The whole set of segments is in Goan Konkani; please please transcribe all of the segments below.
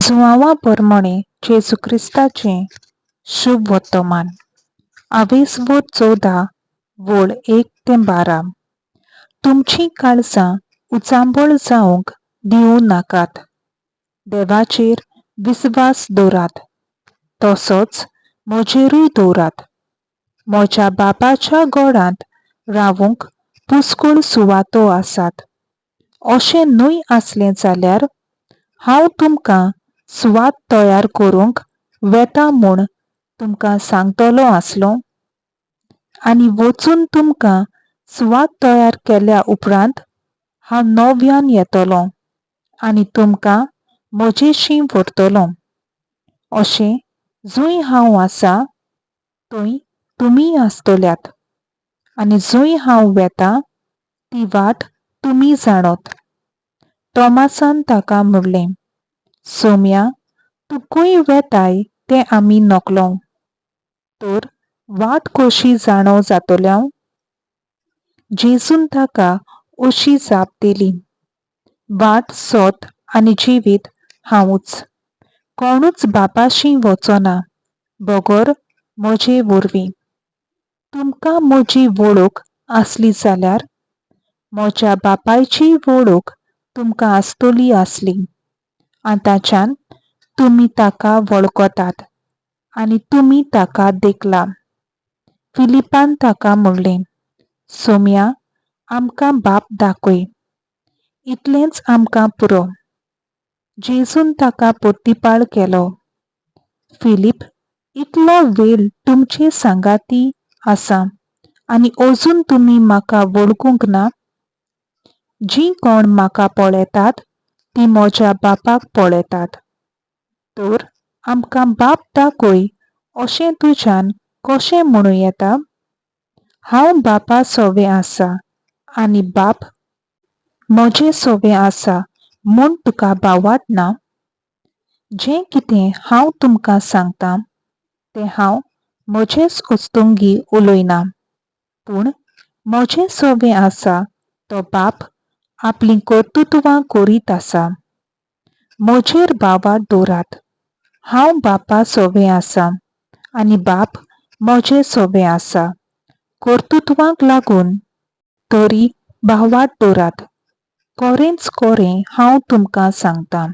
जुआंवा परमणें जेजू क्रिस्ताचें शुभ वर्तमान. आवेसवोर 14 वळ 1 ते 12. तुमचीं काळजां उचांबळ जावंक दिवं नाकात. देवाचेर विस्वास दवरात, तसोच म्हजेरूय दवरात. म्हज्या बापाच्या घरांत रावूंक पुस्कळ सुवातो आसात. अशें न्हय आसलें जाल्यार हांव तुमकां सुवात तयार करूंक वेता म्हूण तुमकां सांगतलो आसलों? आनी वचून तुमकां सुवात तयार केल्या उपरांत हांव नव्यान येतलो आनी तुमकां म्हजेशी व्हरतलो, अशें जंय हांव आसा थंय तुमीय आसतल्यात. आनी जंय हांव वेता ती वाट तुमी जाणत. तॉमासान ताका म्हणलें, सोम्या, तूं खंय वेताय तें आमी नकळो, तर वाट कशी जाणो जातल्या? जेजून ताका अशी जाप दिली, वाट, सत आनी जिवीत हांवूच. कोणूच बापाशी वचना बगर म्हजे वरवीं. तुमकां म्हजी वळख आसली जाल्यार म्हज्या बापायचीय वळख तुमकां आसतली आसली. आतांच्यान तुमी ताका वळखतात आनी तुमी ताका देखला. फिलिपान ताका म्हणलें, सोम्या, आमकां बाप दाखय, इतलेंच आमकां पुरो. जेजून ताका प्रतिपाळ केलो, फिलीप, इतलो वेळ तुमचे सांगाती आसा आनी अजून तुमी म्हाका वळखूंक ना? जीं कोण म्हाका पळयतात तीं म्हज्या बापाक पळयतात. तर आमकां बाप दाखय अशें तुज्यान कशें म्हणूं येता? हांव बापा सवें आसा आनी बाप म्हजे सवें आसा म्हूण तुका भावार्थ ना? जें कितें हांव तुमकां सांगतां तें हांव म्हजेच उस्तुंगी उलयना, पूण म्हजे सवें आसा तो बाप आपलीं कर्तुत्वां करीत आसा. म्हजेर भावार्थ दवरात, हांव बापा सवें आसा आनी बाप म्हजे सवें आसा. कर्तुत्वांक लागून तरी भावार्थ दवरात. खरेंच खरें हांव तुमकां सांगतां,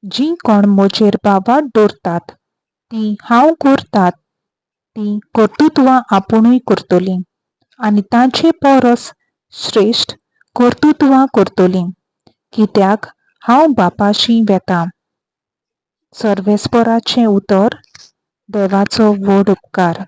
जीं कोण म्हजेर भावार्थ दवरतात तीं हांव करतात तीं कर्तुत्वां आपुणूय करतलीं आनी तांचे परस श्रेश्ठ कर्तुत्वां करतलीं, कित्याक हांव बापाशी वेतां. सर्वेस्पराचें उतर. देवाचो व्हड उपकार.